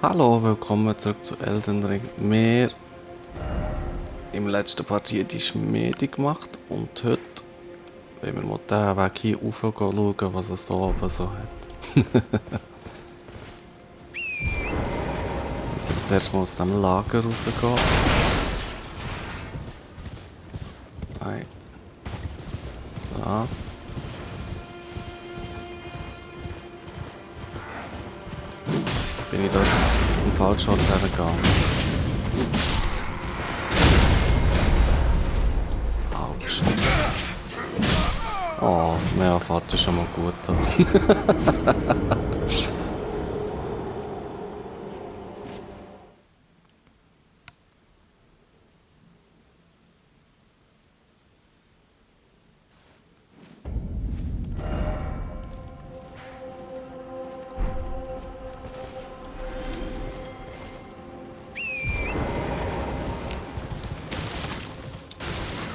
Hallo, willkommen zurück zu Elden Ring. Wir im letzten Partie die Schmiede gemacht und heute wollen wir mal den Weg hier rauf schauen, was es da oben so hat. Also zuerst mal aus dem Lager rausgehen. Nein. So. Bin ich da jetzt im falschen Ort hergegangen? Autsch. Oh, mehr fährt ja schon mal gut an.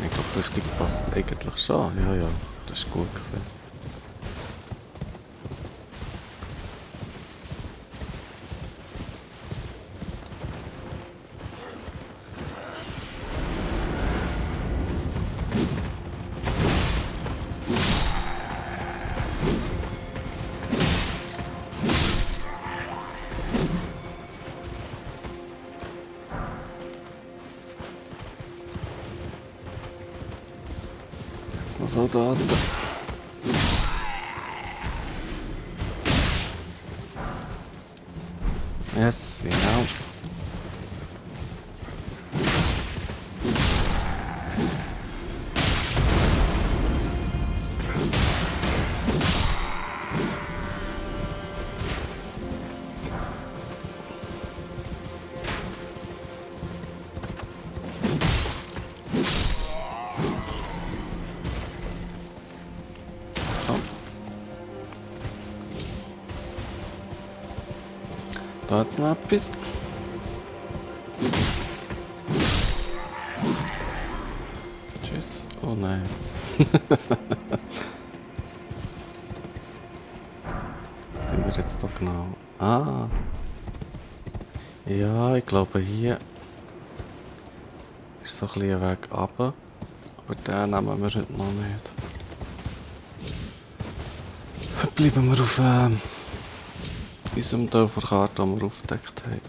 Ich glaube, richtig passt eigentlich schon. Ja, ja, das ist gut gewesen. Jetzt noch Soldaten. Yes, genau. Komm. Da hat's noch etwas. Tschüss. Oh nein. Sind wir jetzt da genau? Ah. Ja, ich glaube hier ist so ein bisschen ein Weg runter. Aber den nehmen wir heute noch nicht. Bleiben wir auf unserem Teil der Karte, den wir aufgedeckt haben.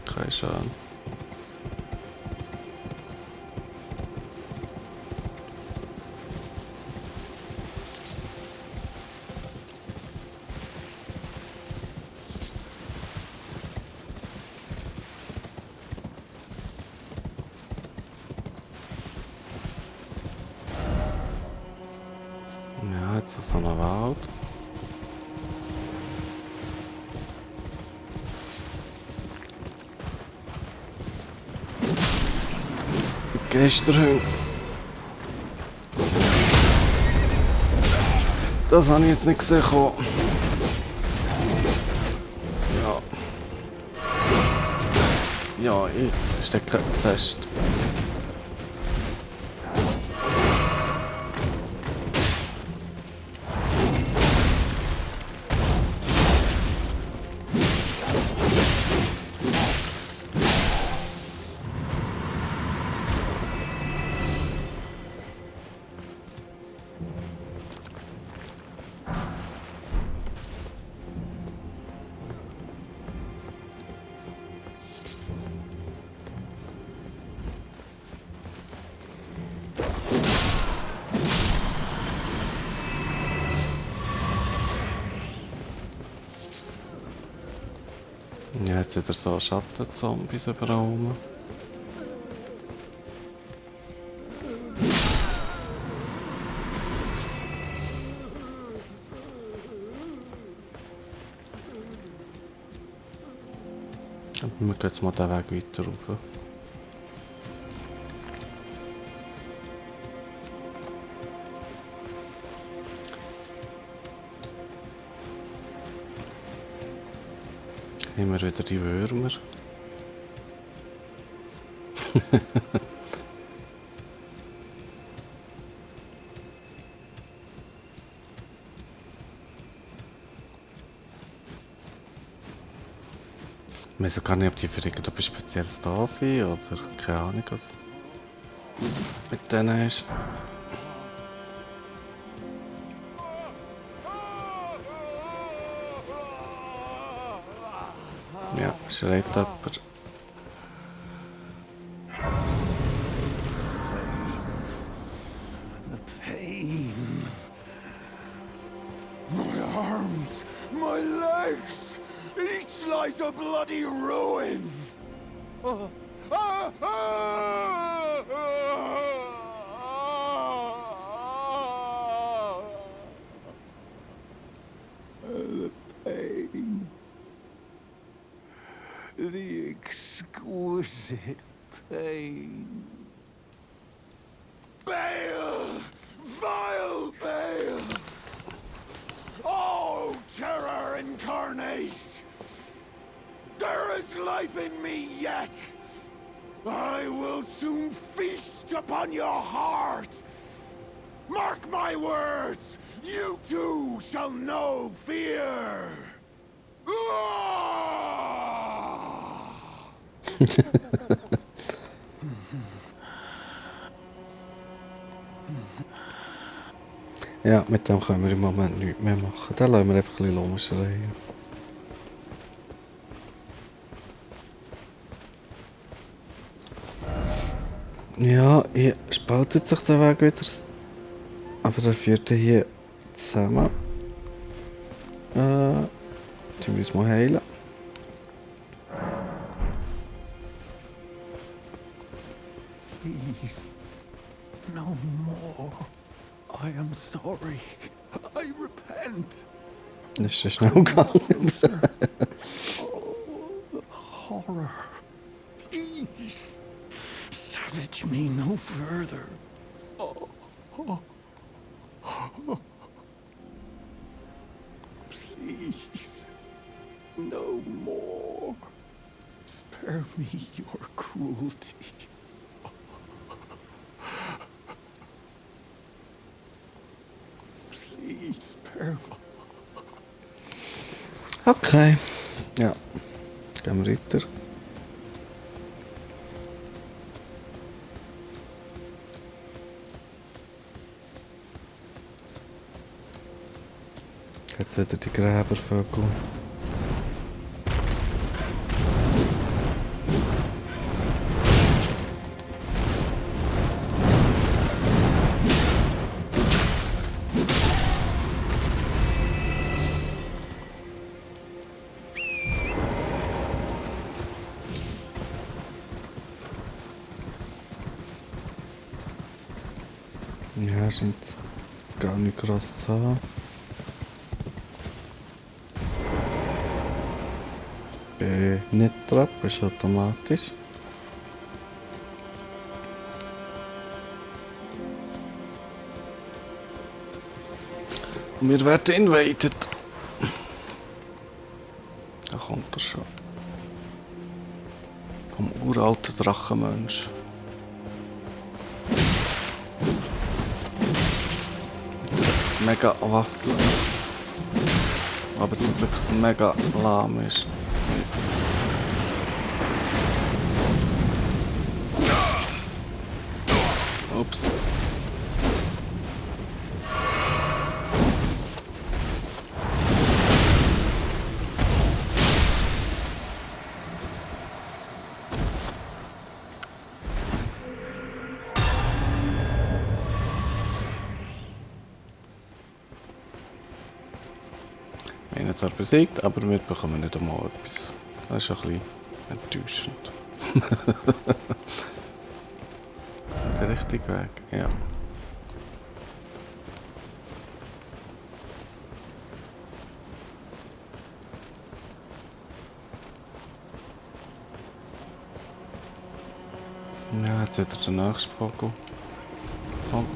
Okay, schön. Ja, jetzt ist so ein Wald. Geisterhund. Das habe ich jetzt nicht gesehen. Ja. Ja, ich stecke fest. Ja, jetzt wieder so Schattenzombies überall rum. Aber wir gehen jetzt mal den Weg weiter rauf. Nehmen wir wieder die Würmer. Ich weiß auch gar nicht, ob die für irgendetwas Spezielles da sind oder keine Ahnung was mit denen ist. Ja, schreit jemand. Pain. My arms, my legs, each lies a bloody ruin. The pain. The exquisite pain. Bale! Vile Bale! Oh, terror incarnate! There is life in me yet! I will soon feast upon your heart! Mark my words! You too shall know fear! Ja, mit dem können wir im Moment nichts mehr machen. Da lassen wir einfach ein bisschen rumschreien. Ja, hier spaltet sich der Weg wieder. Aber der führt hier zusammen. Die müssen wir heilen. Please, no more. I am sorry. I repent. Das ist schon schnell gegangen. Oh, the horror. Please, savage me no further. Please, no more. Spare me your cruelty. Please spare me. Okay. Ja. Gehen wir weiter. Jetzt wieder die Gräbervögel. Ja, scheint es gar nicht groß zu haben. Bei Nitrap ist automatisch. Wir werden invaded. Da kommt er schon. Vom uralten Drachenmensch. Mega Waffel. Aber zum Glück mega lahm ist. Ups. Wir haben ihn zwar besiegt, aber wir bekommen nicht einmal etwas. Das ist ein bisschen enttäuschend. Der richtige Weg, ja. Ja, jetzt wieder der nächste Vogel. Komm.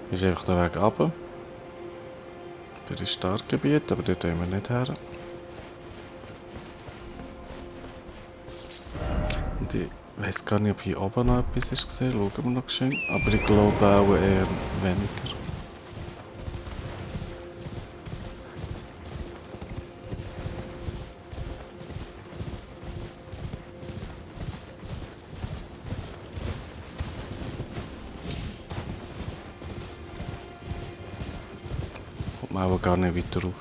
Hier ist einfach der Weg runter. Für das Startgebiet, aber dort gehen wir nicht her. Und ich weiß gar nicht, ob hier oben noch etwas ist gesehen. Schauen wir noch schön. Aber ich glaube auch eher weniger. Kommt man aber gar nicht weiter rauf.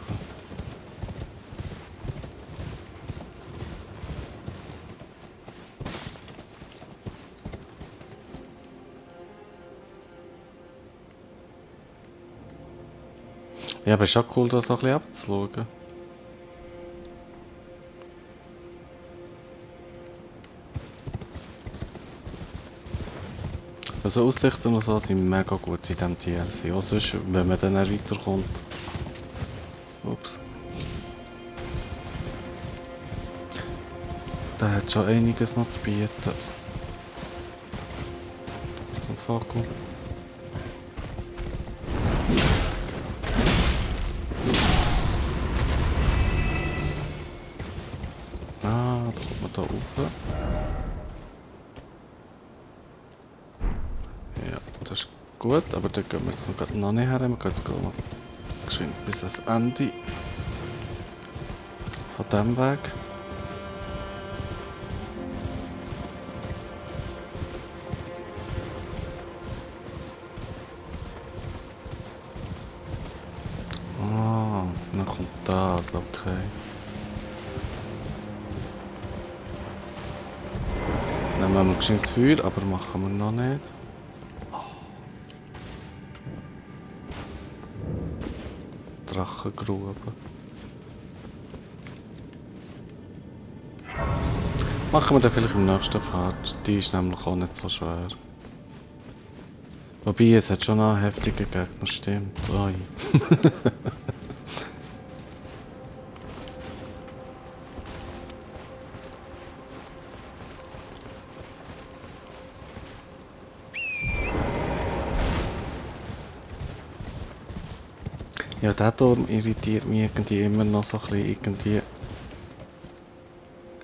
Ja, aber ist auch cool, da so ein bisschen abzuschauen. Also Aussichten und so sind mega gut in diesem DLC. Auch sonst, wenn man dann weiterkommt. Ups. Der hat schon einiges noch zu bieten. Zum Fakkel. Ah, da kommt man da rauf. Ja, das ist gut, aber da gehen wir jetzt noch nicht her. Wir gehen jetzt geschwind bis ans Ende von diesem Weg. Ah, dann kommt das, okay. Dann nehmen wir geschwind das Feuer, aber machen wir noch nicht. Drachengrube. Machen wir dann vielleicht im nächsten Part. Die ist nämlich auch nicht so schwer. Wobei, es hat schon einen heftigen Gegner, stimmt. Oi. Ja, der Turm irritiert mich irgendwie immer noch so ein bisschen. Irgendwie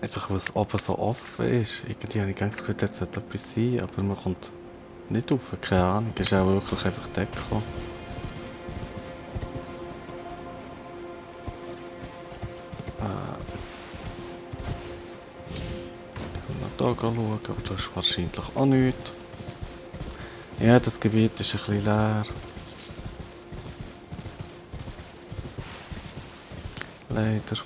einfach, weil es oben so offen ist. Irgendwie habe ich ganz das Gefühl, dort sollte etwas sein, aber man kommt nicht rauf. Keine Ahnung, es ist auch wirklich einfach Deko. Hier schauen, aber da ist wahrscheinlich auch nichts. Ja, das Gebiet ist ein bisschen leer. Leider.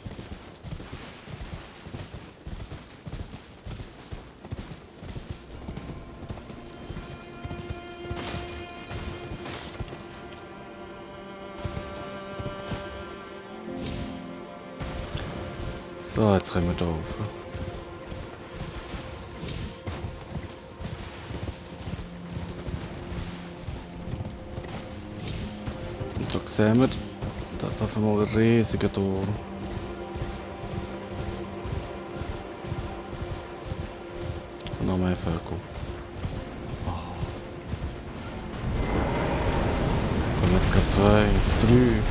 So, jetzt können wir hier rauf. Und da sehen wir, da ist auf einmal ein riesiger Turm. Und noch mehr Vögel. Oh. Kommen jetzt gerade 2, 3.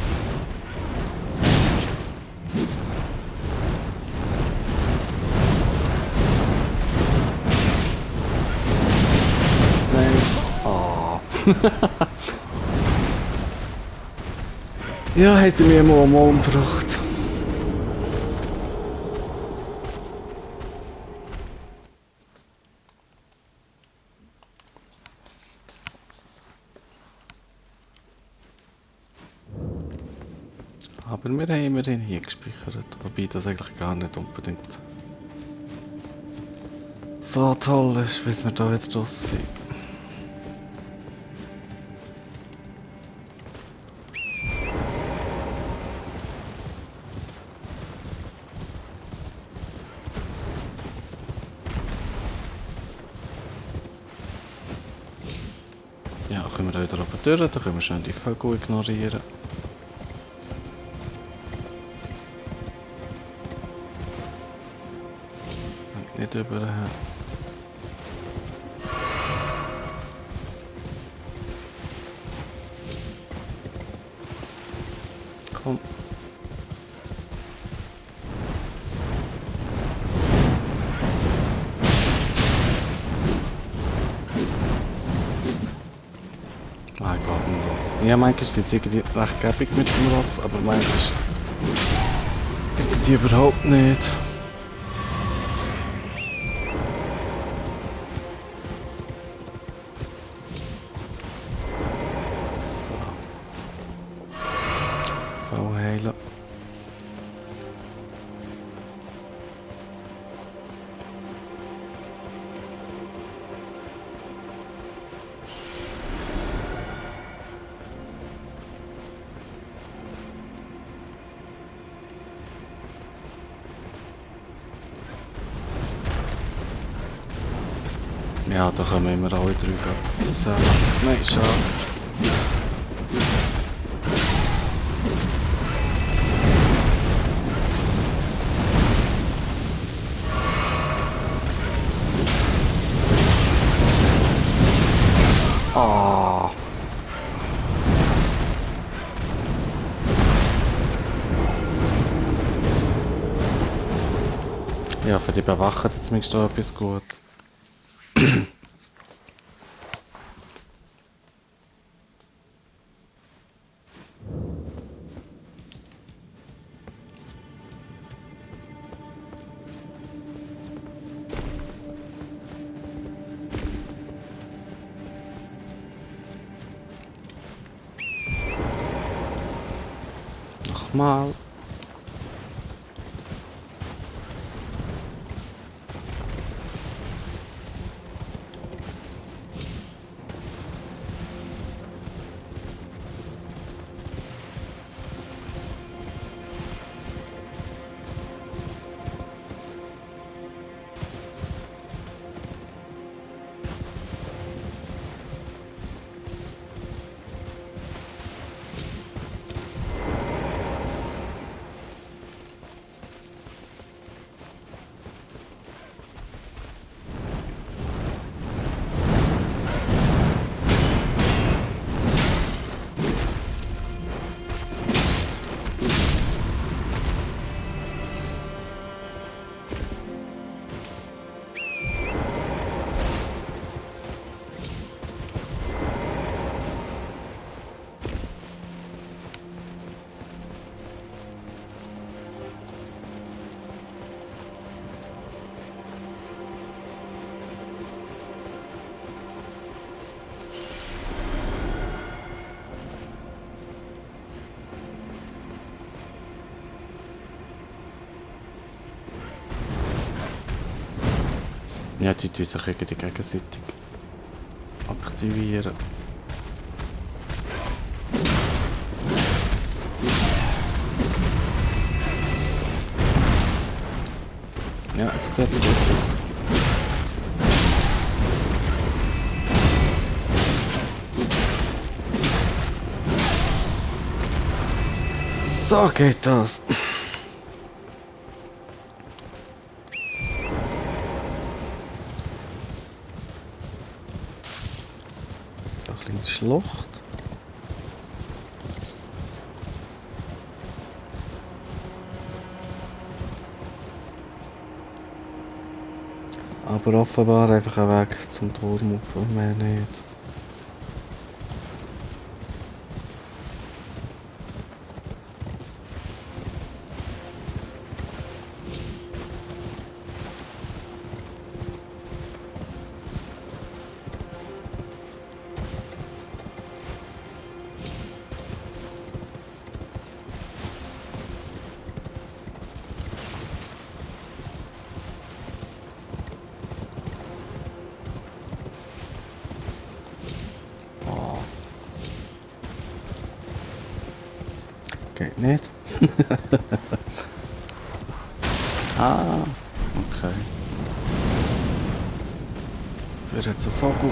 Ja, haben sie mir mal umgebracht. Aber wir haben immerhin hier gespeichert, wobei das eigentlich gar nicht unbedingt so toll ist, bis wir da wieder draus sind. Ja, können wir wieder oben durch, dann können wir schnell die Vögel ignorieren. Und nicht überher. Komm. Ja, manchmal sind sie irgendwie recht gäbig mit dem Ross, aber manchmal irgendwie überhaupt nicht. So. Voll heilen. Ja, da kommen immer alle drei zusammen. Nein, schade. Ah. Ja, für die Bewacher hat zumindest auch etwas Gutes. Nochmal. Ja, die tun sich irgendwie gegenseitig aktivieren. Ja, jetzt sieht es gut aus. So geht das. So eine kleine Schlucht. Aber offenbar einfach ein Weg zum Turm auf, mehr nicht. Oh. Geht nicht. Ah, okay. Für jetzt ein Vogel.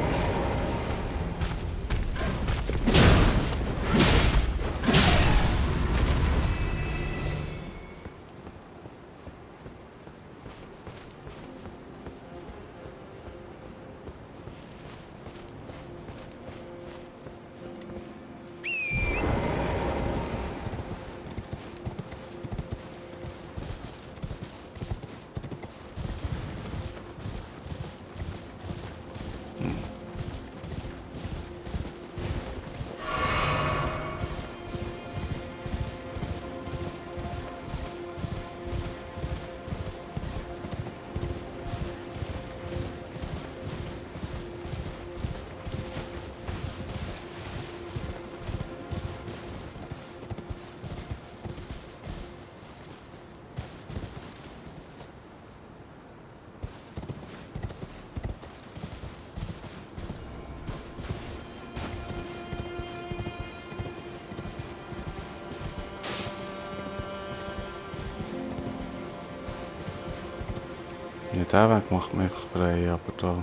Ja, der Weg macht mich einfach frei, aber da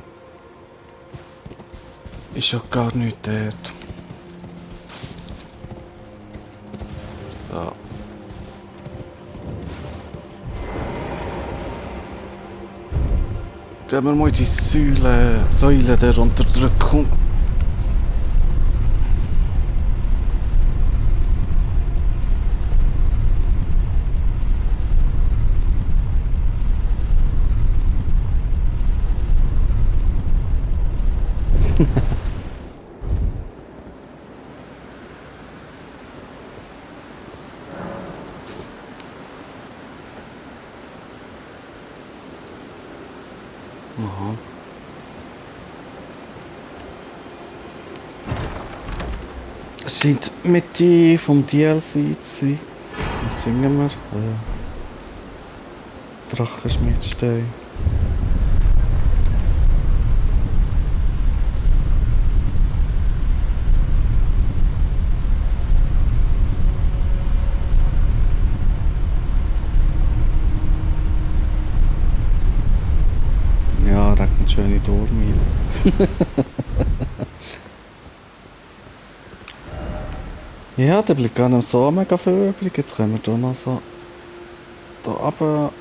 ist ja gar nichts dort. So. Gehen wir mal die Säule der Unterdrückung. Aha. Es scheint Mitte vom DLC zu sein. Was finden wir? Drachenschmiedstein. Ja, da kommt schöne Dormine. Ja, da bleibt gar nicht so mega viel übrig. Jetzt können wir hier noch so da runter,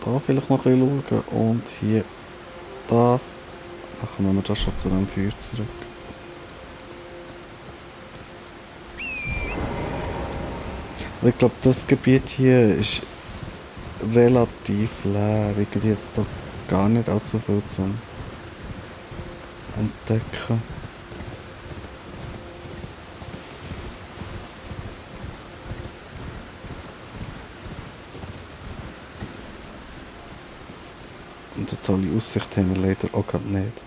da vielleicht noch ein bisschen schauen und hier das. Dann kommen wir da schon zu dem Feuer zurück. Und ich glaube, das Gebiet hier ist relativ leer. Ich habe jetzt da gar nicht allzu viel zum Entdecken. Und eine tolle Aussicht haben wir leider auch gerade nicht.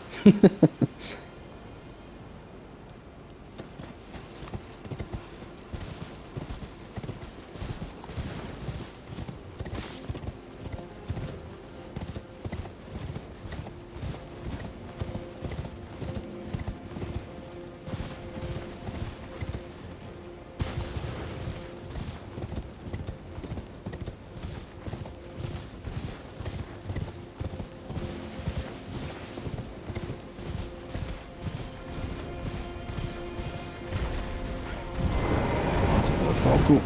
Dieser Vogel.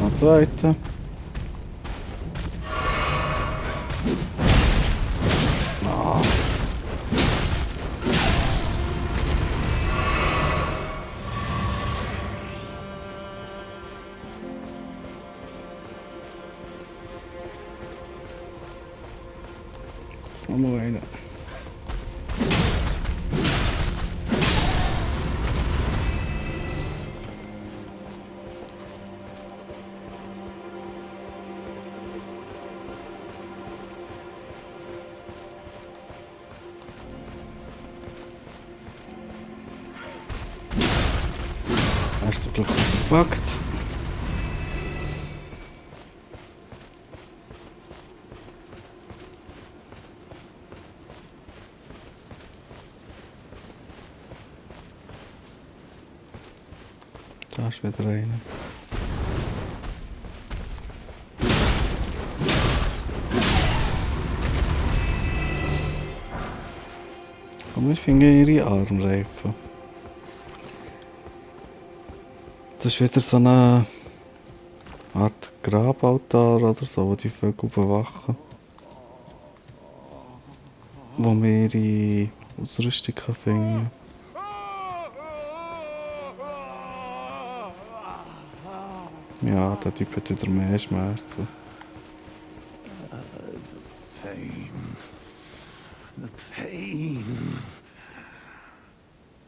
Noch ein zweiter. Ah. Jetzt noch mal einer. Erster Glück gepackt. Da ist wieder einer. Und wir finden ihre Armreifen. Das ist wieder so eine Art Grabaltar oder so, wo die Vögel bewachen. Wo wir ihre Ausrüstung finden. Ja, der Typ hat wieder mehr Schmerzen. Pain. The pain.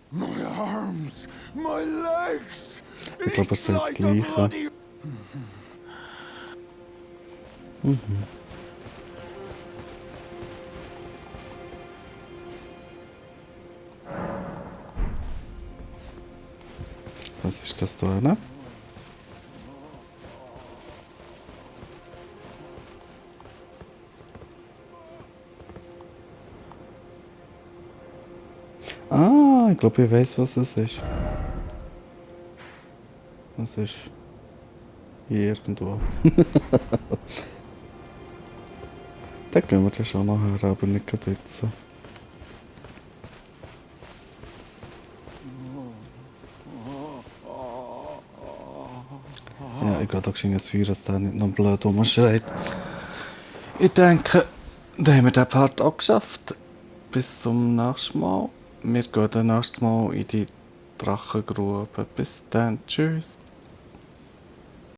My arms, my legs. Ich glaube, es ist das Each lies a Gleiche. bloody. Was ist das da, ne? Ich glaube, ich weiß, was es ist. Es ist hier irgendwo. Da gehen wir dann schon nachher, aber nicht gerade jetzt. Ja, ich gehe da geschwind ins Feuer, dass der nicht noch blöd rumschreit. Ich denke, da haben wir den Part auch geschafft. Bis zum nächsten Mal. Wir gehen dann nächstes Mal in die Drachengrube. Bis dann, tschüss.